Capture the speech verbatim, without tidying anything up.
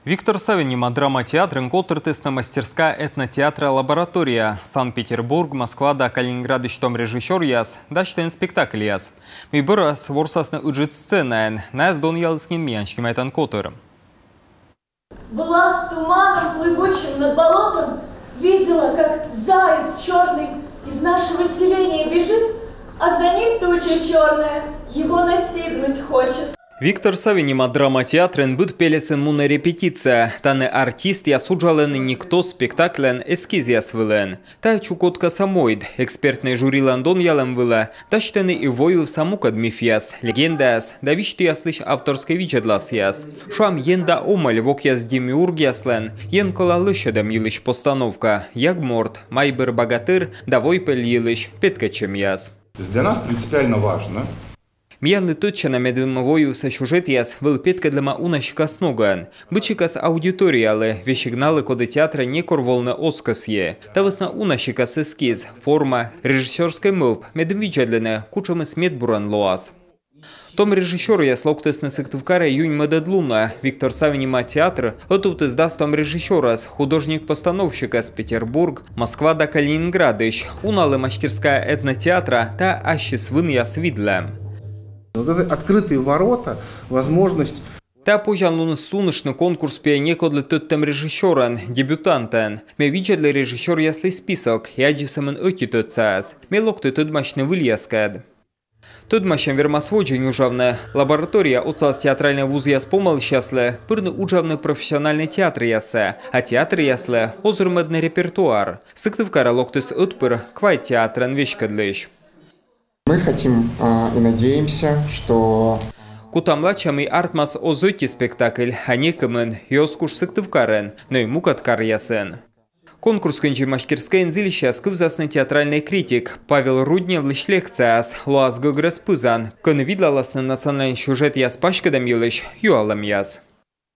Виктор Савин нима драма театрын котыртісны «Мастерская» этнотеатра лаборатория. Санкт-Петербург, Москва да Калининградысь том режиссёръяс дасьтӧны спектакльяс. Мый бӧрас ворсасны ыджыд сценаын. Найӧс донъяліс нин миян снимайтан котыр. Была туманом плывучим над болотом, видела, как заяц черный из нашего селения бежит, а за ним туча черная его настигнуть хочет. Виктор Савин нима драма театрын быд пельӧсын мунӧ репетиция. Тані артистъяс уджалӧны «Никто» спектакльлӧн эскизъяс вылын. Тайӧ чукӧрткӧса мойд. Экспертнӧй жюрилӧн донъялӧм вылӧ дасьтӧны и войвывса мукӧд мифъяс, легендаяс да висьтъяслысь авторскӧй видзӧдласъяс. Шуам, «Ен да омӧль» вокъяс демиургъяслӧн енкӧла лӧсьӧдӧм йылысь постановка, «Ягморт», «Майбыр-багатыр» да «Войпель» йылысь петкӧдчӧмъяс. То есть для нас принципиально важно. Миянлы тӧдчана, медым войвывса сюжетъяс вӧлі петкӧдлӧма уна сикас ногӧн. Быд сикас аудиториялы, весиг налы, коді театрӧ некор волыны оз кӧсйы. Та вӧсна уна сикас эскиз, форма, режиссёрскӧй мӧвп, медым видзӧдлыны, кутшӧмыс медбурӧн лоас. Том режиссёръяс локтісны Сыктывкарӧ юнь мӧдӧд лунӧ. Виктор Савин нима театр ӧтувтіс дас том режиссёрӧс, художник-постановщикӧс Петербург, Москва да Калининградысь. Уналы «Мастерская» этнотеатра — тайӧ ассьыс вынъяс видлӧм. Вот это открытые ворота, возможность. Тайӧ позянлуныс суныштны конкурс пиӧ некодлы тӧдтӧм режиссёрӧн, дебютантӧн. Ме видзӧдлі режиссёръяслысь список и аддзи сӧмын ӧти тӧдсаяс. Ме локті тӧдмасьны выльяскӧд. Тӧдмасьӧм вермас водзӧ нюжавны. Лаборатория отсалас театральнӧй вузъяс помалысьяслы пырны уджавны профессиональнӧй театръясӧ, а театръяслы озырмӧдны репертуар. Сыктывкарӧ локтіс ӧтпыр квайт театрӧн веськӧдлысь. Мы хотим а, и надеемся, что Кутам лача, мый артмас оз ӧти спектакль, а некымын, и оз куш Сыктывкарын, но и мукӧд каръясын. Конкурс кындзи «Мастерскӧйын» зільысьяс кывзасны театральнӧй критик Павел Рудневлысь лекцияяс. Лоас гӧгрӧс пызан, кӧні видлаласны национальнӧй сюжетъяс паськӧдӧм йылысь юалӧмъяс.